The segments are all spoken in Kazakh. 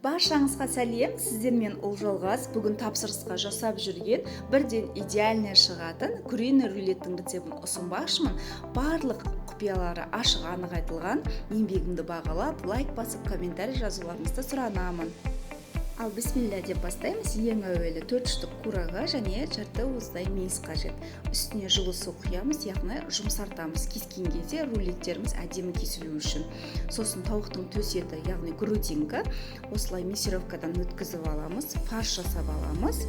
Баршаңызға сәлем, сіздермен Ұлжалғас. Бүгін тапсырысқа жасап жүрген бірден идеальный шығатын куриный рулеттің рецептін ұсынбақшымын. Барлық құпиялары ашық анық айтылған. Еңбегімді бағалап, лайк басып, комментарий жазуларыңызды сұранамын. Ал бисмилля деп бастаймыз. Ең әуелі 4 штук курага және жарты уыздай мейіз қажет. Үстіне жылы су құямыз, яғни жұмсартамыз. Кескен кезде рулеттеріміз әдемі кесілу үшін. Сосын тауықтың төс еті, яғни грудинка, осылай мясорубкадан өткізіп аламыз, фарш жасап аламыз.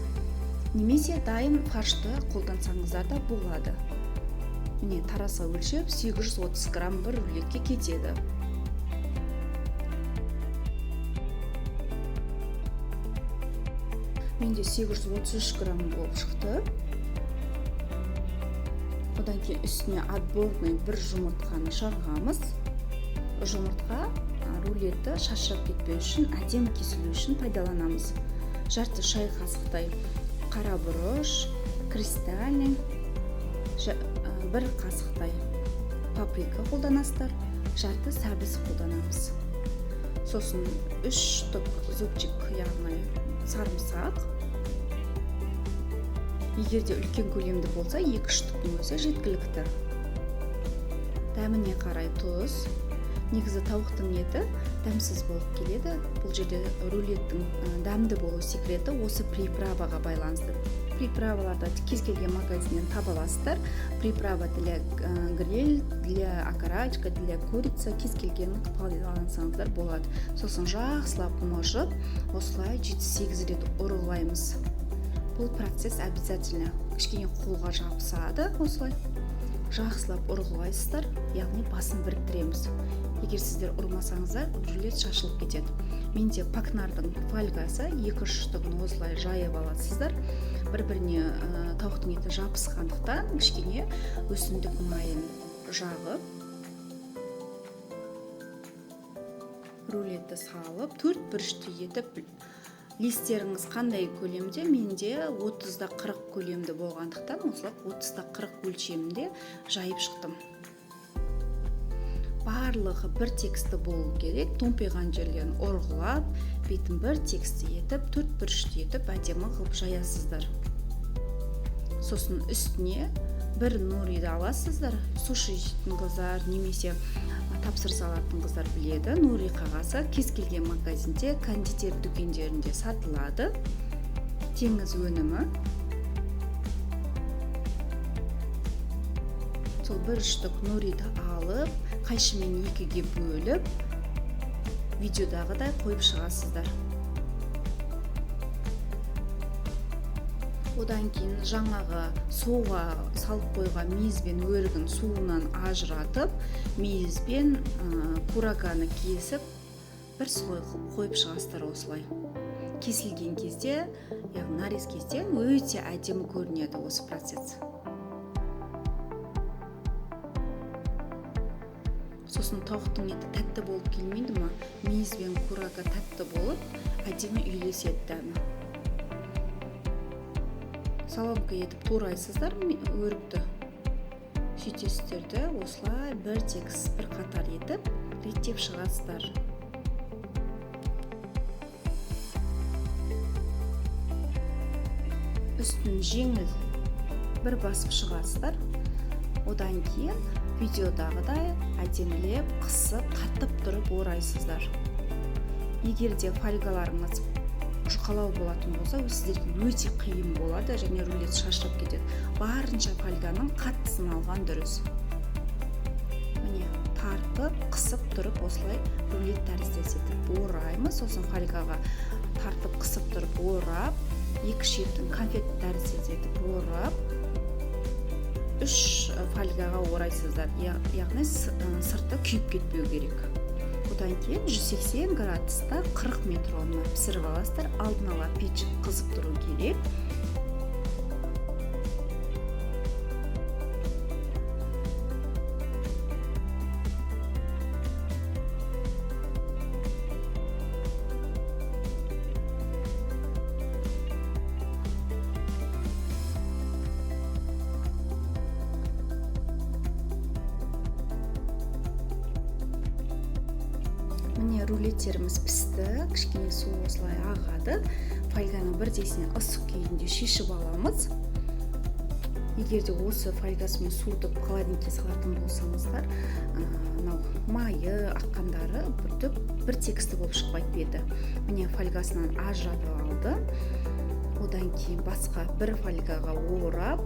Немесе дайын фаршты қолдансаңыздар да болады. Міне, таразға өлшеп 830 грамм бір рулетке кетеді. Менде 833 грамм болып шықты. Одан кейін үстіне отборный бір жұмыртқаны жағамыз. Жұмыртқа рулетті шашырап кетпеу үшін, әдемі кесілу үшін пайдаланамыз. Жарты шай қасықтай қара бұрыш, кристальный, бір қасықтай паприка қолданасыздар, жарты сәбіз қолданамыз. Сосын 3 штук зубчик, яғни сарымсақ. Егер де үлкен көлемді болса, 2 штуктың өзі жеткілікті. Дәміне қарай тұз. Негізі тауықтың еті дәмсіз болып келеді. Бұл жерде рулеттің дәмді болу секреті осы приправаға байланысты. Приправаларды кез келген магазиннен таба аласыздар. Приправа для гриль, для окорочка, для курица, кез келгенін пайдалансаңыздар болады. Сосын жақсылап мыжып, осылай 7-8 рет ұрғылаймыз. Бұл процесс обязательно кішкене қолға жабысады, осылай жақсылап ұрғылайсыздар, яғни басын біріктіреміз. Егер сіздер ұрмасаңыздар, рулет шашылып кетеді. Менде пакнардың фольгасы, 2 штугін осылай жайып аласыздар. Бір-біріне тауықтың еті жабысқандықтан кішкене өсімдік майын жағып, рулетті салып, төрт бұрышты етіп, листеріңіз қандай көлемде, менде 30-40 көлемді болғандықтан осылай 30-40 өлшемінде жайып шықтым. Барлығы бір тексті болу керек, томпиған жерлерін ұрғылап, бетін бір тексті етіп, төрт бұрышты етіп, әдемі қылып жаясыздар. Сосын үстіне бір нориді аласыздар. Суши жейтін қыздар немесе тапсырыс алатын қыздар біледі. Нори қағазы кез келген магазинде, кондитер дүкендерінде сатылады. Теңіз өнімі. Сол бір штук нориді алып, қайшымен екіге бөліп, видеодағыдай қойып шығасыздар. Одан кейін жаңағы суға салып қойған мейіз бен өрігін суынан ажыратып, мейіз бен кураганы кесіп, бір слой қылып қойып шығасыздар осылай. Кесілген кезде, яғни нарез кезде өте әдемі көрінеді осы процесс. Сосын тауықтың еті тәтті болып келмейді ма? Мейіз бен курага тәтті болып, әдемі үйлеседі дәмі. Соломка етіп турайсыздар өрікті. Сөйтесіздер де осылай бір тегіс, бір қатар етіп реттеп шығасыздар. Үстін жеңіл бір басып шығасыздар. Одан кейін видеодағыдай әдемілеп қысып, тартып тұрып орайсыздар. Егер де фольгаларыңыз жұқалау болатын болса, сіздерге өте қиын болады және рулет шашырап кетеді. Барынша фольганың қаттысын алған дұрыс. Міне, тартып, қысып тұрып осылай рулет тәріздес етіп ораймыз. Сосын фольгаға тартып, қысып тұрып орап, екі шетін конфет тәріздес етіп орап, 3 фольгаға орайсыздар. Яғни сырты күйіп кетпеу керек. Одан кейін 180 градуста 40 метр орнына пісіріп аласыздар. Алдын ала пеш қызып тұру керек. Міне, Міне, рулеттеріміз пісті, кішкене су осылай ағады. Фольганы бірдесіне ысық күйінде шешіп аламыз. Егер де осы фольгасымен суытып, холодильникке салатын болсаңыздар, мынау майы аққандары бүртіп, бір тегісті болып шықпайды беті. Міне, фольгасынан ажыратып алды. Одан кейін басқа бір фольгаға орап,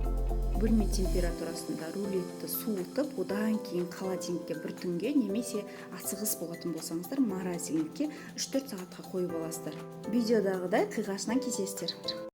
бөлме температурасында рулетті суытып, одан кейін холодильникке бір түнге немесе асығыс болатын болсаңыздар, морозильникке 3-4 сағатқа қойып аласыздар. Видеодағыдай қиғашынан кесесіздер.